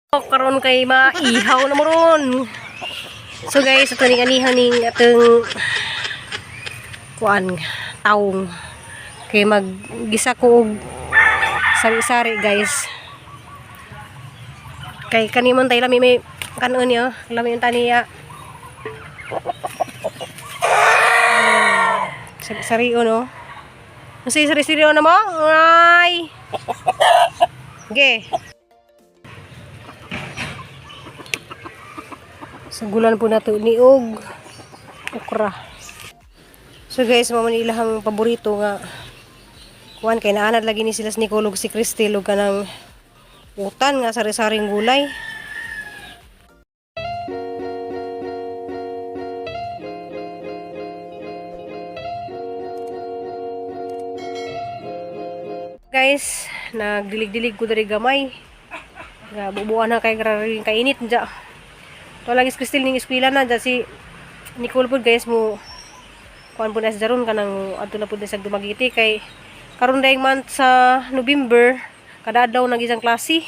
Karon kay maihaw na mo ron. So guys, ato ning anihan ning atong kuan taong kay maggisa ko og sari-sari, guys. Kay kani man tay lami may kanon niya, lami yung taniya. Sari-sari no. Kasi sari-sari na mo? Ay. Okay. Sagulan po nato niog okra. So guys, mao man ilahang paborito nga kuan kay naanad lagi ni sila si Nicole ug si Cristel og kanang utan nga sari-saring gulay. Guys, nagdilig-dilig ko diri gamay. Nga bubuan na kay grabe kainit dya. To lagi si Cristel ning eskwela na dya, si Nicole pud, guys, mo kuan po na si Jaron kanang adto na pud na sa Dumaguete kay karon dayong month sa November kada adlaw nag isang klase.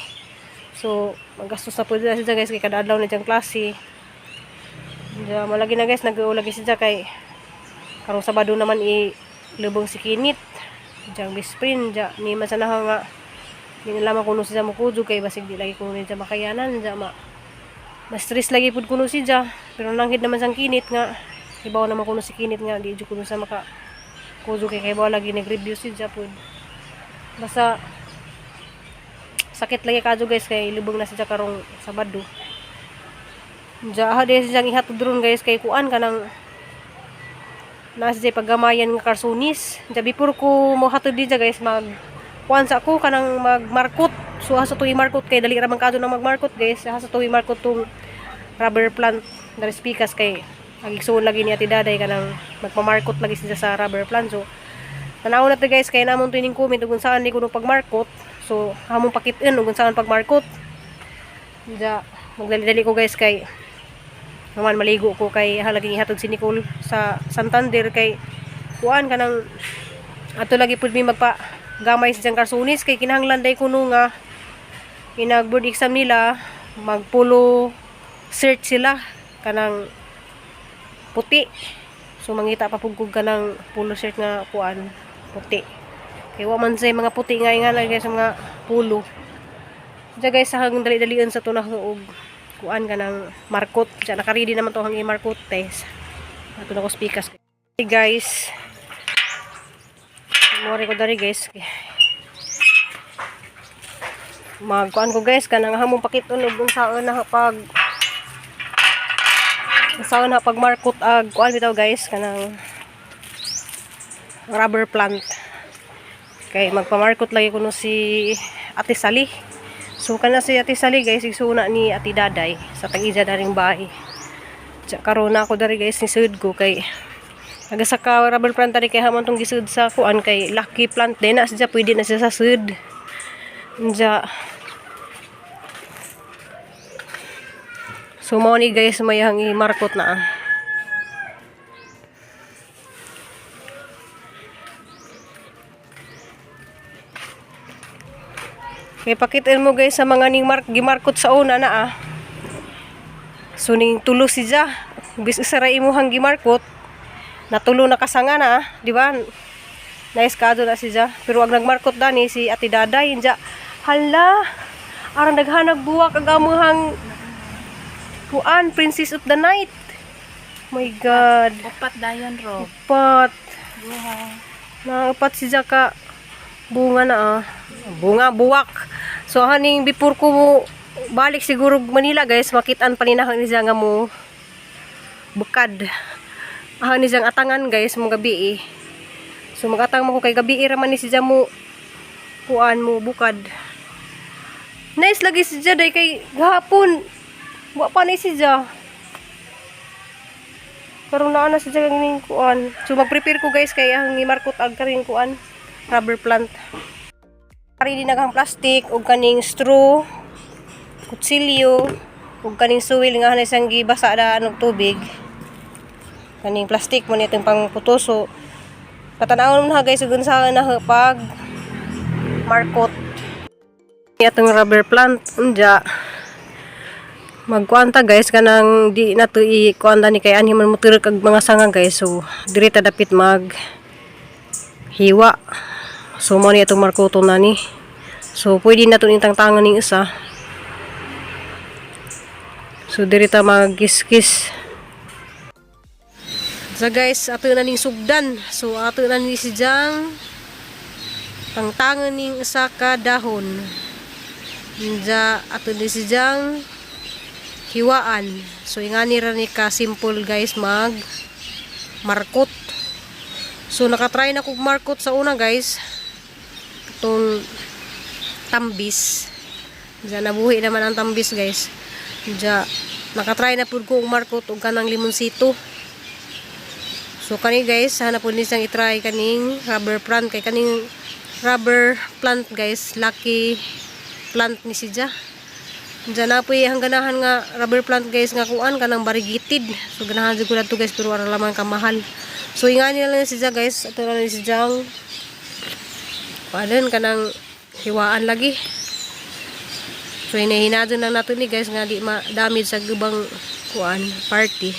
So magastos na pud na siya, guys, kay kada adlaw na diyang klase. Diya malagi na, guys, nag-ulagi siya kay karong Sabado naman i lubong si Kinit. Diyang best friend diya ni man sana nga di na lamang kuno siya mukudyo kay basig di lagi kuno niya makayanan diya ma ma-stress lagi pud kuno siya, pero nanghid naman sang Kinit nga ibaw naman kuno si Kinit nga di jud kuno sa maka kudyo kay kaybaw lagi nag-review siya pud. Basta sakit lagi kadyo, guys, kay lubong na siya karong Sabado. Diya ha di siyang ihatod ron, guys, kay kuan kanang na siya paggamayan nga karsunis. Diya before ko mohatod di guys, mag kuan sa ako kanang magmarkot. So asa to i-markot kay dali ra man kadto nang magmarkot, guys. Asa to i-markot tong rubber plant na pikas kay ang igsuon lagi ni Ate Daday kanang magpamarkot lagi siya sa rubber plant. So tanaw na to, guys, kay namon to ining comment ug saan ni kuno pagmarkot. So hamong pakit-in ug saan pagmarkot. Diya magdali-dali ko, guys, kay naman maligo ko kay halaging ihatod si Nicole sa Santander kay kuan kanang ato lagi pud mi magpa gamay sa diyang karsunis kay kinahanglan day kuno nga inag board exam nila magpulo shirt sila kanang puti. So mangita pa pud kog kanang polo shirt nga kuan puti kay wa man say mga puti nga nga lagi sa mga pulo. Diya, guys, sa hanggang dali-dalian sa tunah og kuan kanang markot. Diya naka-ready naman to hang i-markot test. Ato na ko speakers. Hey guys. More ko dari, guys. Magkuan ko, guys, kanang hamong pakiton og unsaon na pag markot ag kuan bitaw, guys, kanang rubber plant. Kay magpamarkot lagi kuno si Ate Sally. So kana si Ate Sally, guys, igsuna ni Ate Daday sa tag-iya daring bahay. Tsa karon na ako dari, guys, ni sud ko kay aga sa ka rubber plant dari kay hamon tong gisud sa kuan kay lucky plant din na siya, pwede na siya sa sud. Diya. So mao ni, guys, mayang i-markot na. Ah. Kay pakitin mo, guys, sa mga ning mark gimarkot sa una na ah. So ning tulo si Ja. Bis isa ra imuhang gimarkot, natulo na kasanga na, ah, di ba? Nice kado na si Ja. Pero ag nagmarkot dani si Ate Daday, ja. Hala, arang daghanag buwak ang amuhang kuan, Princess of the Night. My God. Upat dayon ro. Upat. Duha. Na upat si Ja ka bunga na ah. Bunga, buwak. So haning before ko mo balik siguro Manila, guys, makitaan pa ni siya nga mo bukad. Ah, ni siyang atangan, guys, mo gabi eh. So magatang mo ko kay gabi ra man ni siya mo kuan mo bukad. Nice lagi si day kay gahapon. Wa pa ni si Ja. Karon naa na si Ja ning kuan. So mag-prepare ko, guys, kay ang imarkot ag karing kuan rubber plant. Ready na kang plastic ug kaning straw, kutsilyo, ug kaning suwil nga hanay sang gibasa daan og tubig. Kaning plastic mo nitong pangputo. So patanawon mo na, guys, ug unsa na pag markot. Atong rubber plant unja. Magkuan ta guys, kanang di na to i kuan ni kay anhi man moturok og mga sanga guys. So diri ta dapit mag hiwa. So mo ni atong markoto na ni. So pwede na to ning tangtangan ning isa. So diri ta magkiskis. So guys, ato na ning sugdan. So ato na ni si Jang tangtangan ning usa ka dahon. Nja ato ni si Jang hiwaan. So ingani ra ni ka simple guys mag markot. So nakatry na kog markot sa una guys. Itong tambis. Diyan nabuhi naman ang tambis guys. Diyan nakatry na pud ko og markot og kanang limonsito. So kani guys, sana pud ni siyang i-try kaning rubber plant kay kaning rubber plant guys, lucky plant ni siya. Diyan na po ang ganahan nga rubber plant guys nga kuan kanang variegated. So ganahan jud ko na to guys, pero ara lamang kamahal. So ingani na lang siya guys, ato na lang si Jang. Kuanon kanang hiwaan lagi. So hinahinadon lang nato ni guys nga di ma-damage sa ubang kuan party.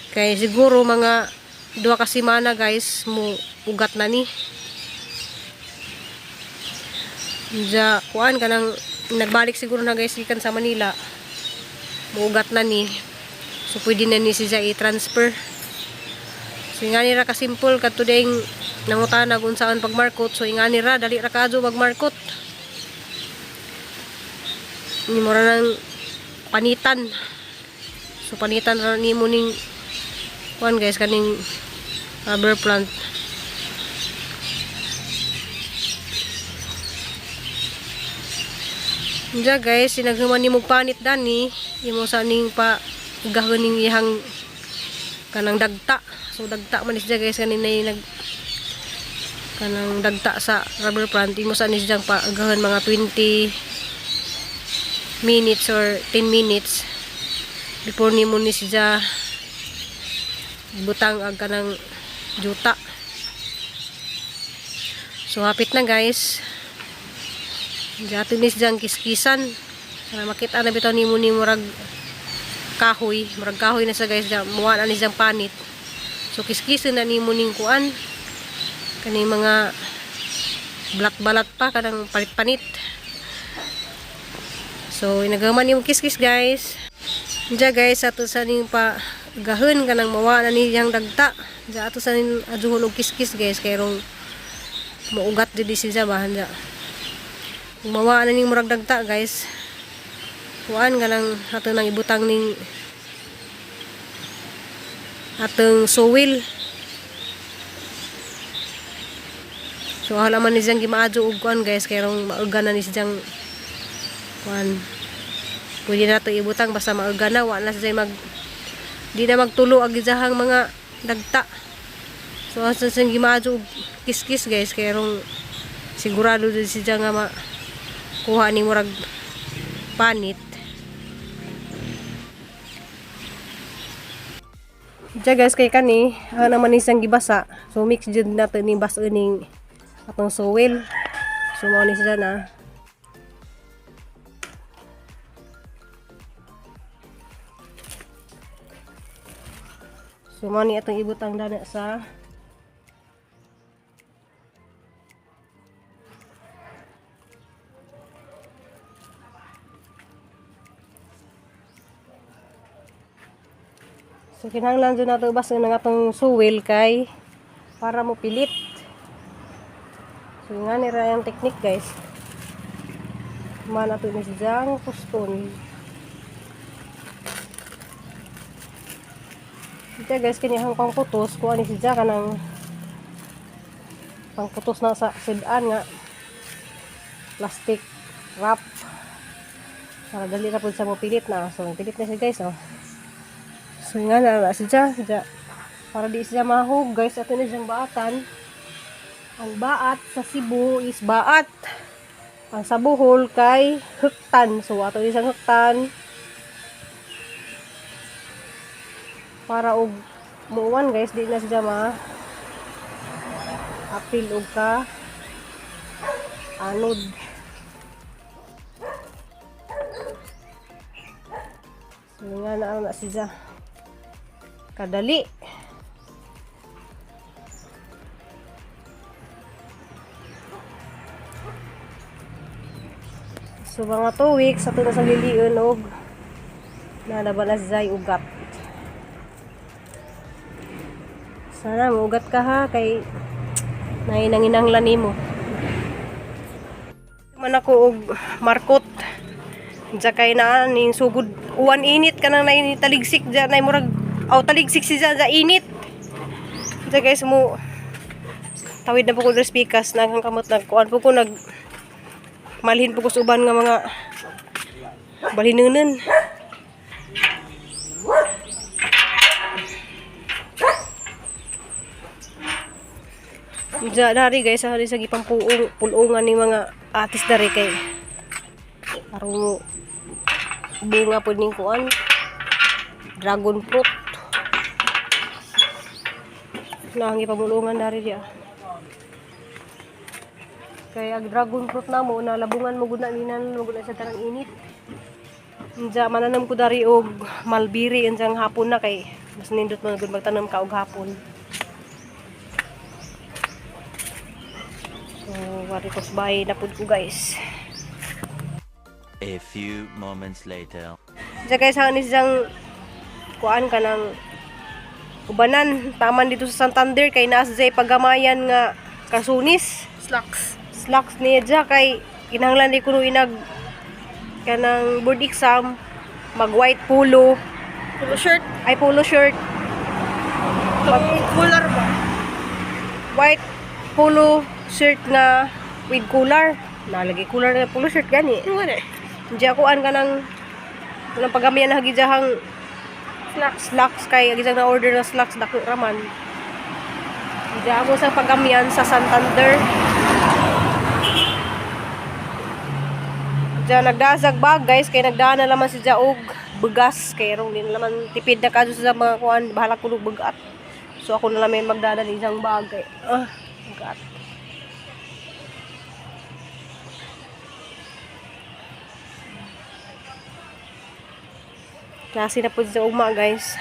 Kay siguro mga 2 ka semana guys mo ugat na ni. Diya kuan kanang nagbalik siguro na guys gikan sa Manila. Muugat na ni. So pwede na ni siya i-transfer. So ingani ra ka simple kadto ding nangutana kung saan pagmarkot. So ingani ra, dali ra kaadyo magmarkot. Ni mo ra nang panitan. So panitan ra nimo ning kuan guys, kaning rubber plant. Diya guys, sinaghuman nimo panit dani, imo sa ning pa gahon ning iyang kanang dagta. So dagta man siya guys, kanin na nag kanang dagta sa rubber plant, imo sa ni siyang pa gahon mga 20 minutes or 10 minutes before nimo ni siya butang ag kanang juta. So hapit na guys. Diya ni siyang kiskisan. Para makita na bitaw nimo ni murag kahoy, murag kahoy na sa guys, diya muwa na ni siyang panit. So kiskisan na nimo ning kuan kaning mga balat-balat pa kanang panit-panit. So inagaman nimo kiskis guys. Diya guys, ato sa ning pa gahon kanang mawa na niyang dagta. Diya ato sa ning adjuhon og kiskis guys kay rong maugat jud siya ba diya. Kung mawa na ning murag dagta guys, kuan kanang ato nang ibutang ning atong suwil. So hala man ni siyang gimaadyo og kuan guys kay rong mauga na ni siyang kuan. Pwede na to ibutang basta mauga na, wa na siya mag di na magtulo ang iyahang mga dagta. So asa siyang gimaadyo og kiskis guys kay rong sigurado jud siya nga makuha ni murag panit. Diya guys kay kani, ang naman ni siyang gibasa. So mix jud nato ni baso ning atong suwil. So mao ni siya na. So mao ni atong ibutang dana sa So kinahanglan jud nato basta ng atong suwil kay para mo pilit. So nga ni ra yung technique guys. Man ato ni siyang kuston. Dito guys, kanyang pangputos, kuha ni siya kanang pangputos na sa sudan nga plastic wrap. Para dali ra pud sa mo pilit na. So pilit na siya guys oh. So nga na na siya, siya. Para di siya mahog guys, ato na siyang baatan. Ang baat sa Cebu is baat. Ang sa Bohol kay huktan. So ato ni siyang huktan. Para og muwan guys, di na siya ma apil og ka anod. So nga na na siya. Kadali. So mga 2 weeks ato na sa lilion og nalabala siya ugat. Sana muugat ka ha kay nainanginanglan nimo. Man ako og markot. Diya kay na ning sugod uwan init kanang nay taligsik diya nay murag aw taligsik si diya init. Diya guys mo tawid na po ko diri pikas naghang kamot nagkuan po ko nag malhin po ko sa uban nga mga balinunan. Diya dari guys, hari sa gipampuong pulungan ni mga atis dari kay aron mo bunga po ning kuan dragon fruit. Nang gipamulungan dari diya. Kay ag dragon fruit na mo nalabungan mo gud na ninan mo gud na sa tanang init. Unja mananam ko dari og malbiri unjang hapon na kay mas nindot man gud magtanom ka og hapon. So, wari ko sa bahay na pud ko, guys. A few moments later. Diyan guys, ang isang kuan ka ng ubanan, taman dito sa Santander kay naas jay paggamayan nga kasunis. Slacks. Slacks niya dya kay kinahanglan di kuno inag kanang board exam mag white polo Polo shirt. Ay, polo shirt. Itong cooler ba? White polo shirt nga with cooler, nalagi cooler na polo shirt gani. Ano nga na? Hindi ako an ka ng walang pagamayan na hagijahang Slacks. Slacks kay gisang na order na slacks dako raman. Hindi ako sa pagamian sa Santander. Diyan nagdasag bag guys kay nagdaan na laman si Jaog bugas kay rong din laman tipid na kadto sa mga kuan bahala ko og bugat. So ako na lang may magdala ng isang bag kay bugat. Klase na po sa ugma, guys.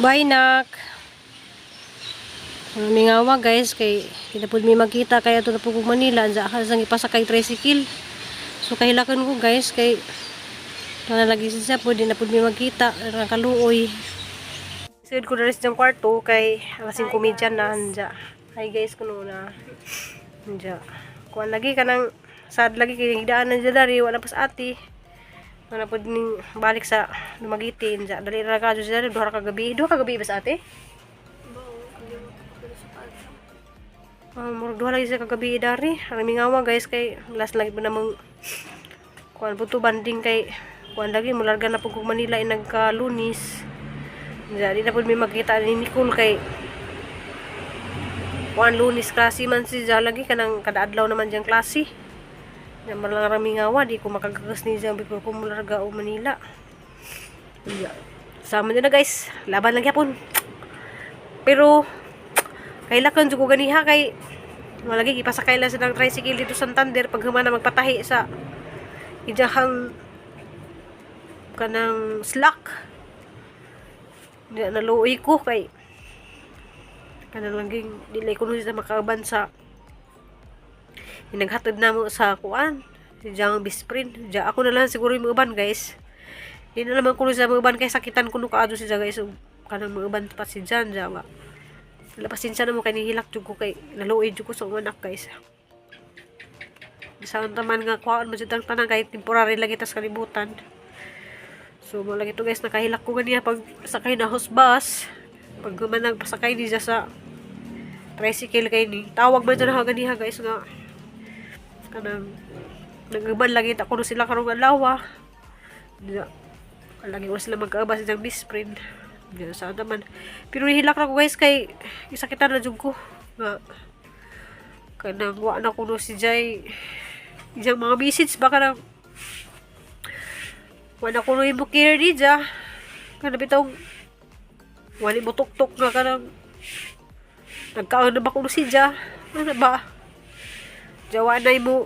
Bye, nak. Mingawa, guys, kay kita po mi magkita kay ato na po kong Manila ansa ka sang ipasakay tricycle. So kahilakan ko, guys, kay na lagi siya po di na po mi magkita ang kaluoy. Sud ko diri sa kwarto kay alas 5 media na anja. Hi guys kuno na. Anja. Kuan lagi kanang sad lagi kay daan na dari wala pas ati. Wala po ning balik sa Dumaguete anja. Dali ra ka diri 2 ka gabi. 2 ka gabi ba sa ate? Murag 2 lagi sa kagabi dari. Ang mingawa guys kay last lagi pa namang kuan po to banding kay kuan lagi mularga na po kog Manila ay nagka-Lunes. Di na po may magkita ni Nicole kay kuan Lunes klase man si siya lagi kanang kada adlaw naman diyang klase. Diyan man lang ramingawa di ko makagagas ni siya before ko mularga o Manila. Yeah. Sama nyo na guys, laban lang yapon. Pero kailakan jud ko ganiha kay malagi ipasakay lang sa ng tricycle dito sa Santander pag humana magpatahi sa ijahang kanang slack. Di na naluoy ko kay kanang laging dili ko nun sila makauban sa inaghatod na mo sa kuan si Jang best friend. Diya ako na lang siguro yung mga uban, guys. Di na naman ko sa mga uban kay sakitan ko no kaadto si guys. So, kanang mga uban pa si Jan diya ba. Wala, pasensya na mo kay nihilak jud ko kay naluoy jud ko sa anak, guys. Bisan taman nga kuhaan mo jud ang tanan kay temporary lang kita sa kalibutan. So mo lang ito guys, nakahilak ko ganiya pag sakay na house bus. Pag human pasakay niya sa tricycle kay ni tawag man dyan na ganiha guys nga kanang nag-uban lagi ta kuno sila karong adlaw. Diya, lagi ko sila magkaabas sa best friend. Diya, saan naman. Pero hihilak na ko guys kay isakitan na jud ko. Nga kanang wa na kuno si Jay. Iyang mga message baka na wa na kuno imo care ni Ja. Kana bitong wali mo tuktok nga kanang nagkaon na ba kuno si Ja? Ano ba? Jawa na mo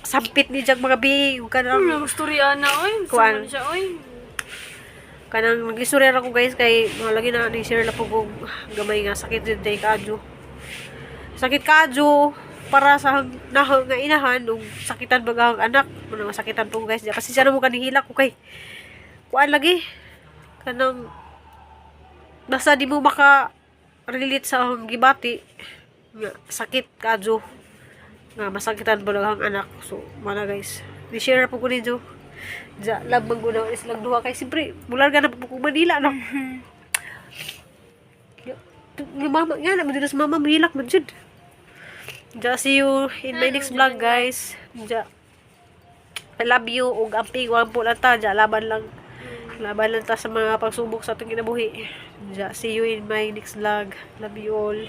Sampit ni Jag mga bi ug kanang Ano, storya na, oy. Kuan. Kuan. Siya, oy. Kanang nagistorya ra ko, guys, kay mga lagi na ni share na po kog gamay nga sakit jud day kaadyo. Sakit kaadyo para sa nahang nga inahan ug sakitan baga ang anak. Muna masakitan po, guys. Pasensya na mo kanihila ko kay kuan lagi kanang basta di mo maka relate sa akong gibati nga sakit kaadyo nga masakitan ba ang anak. So mana, guys, di share po ko ninyo. Ja, love man gud is lang duha kay siyempre mular ka na po ko Manila, no. Yung mama nga na sa mama mahilak man jud. Ja, see you in my next vlog, guys. Ja, I love you ug amping wang po lang ta. Ja, laban lang. Laban lang ta sa mga pagsubok sa atong kinabuhi. Ja, see you in my next vlog. Love you all.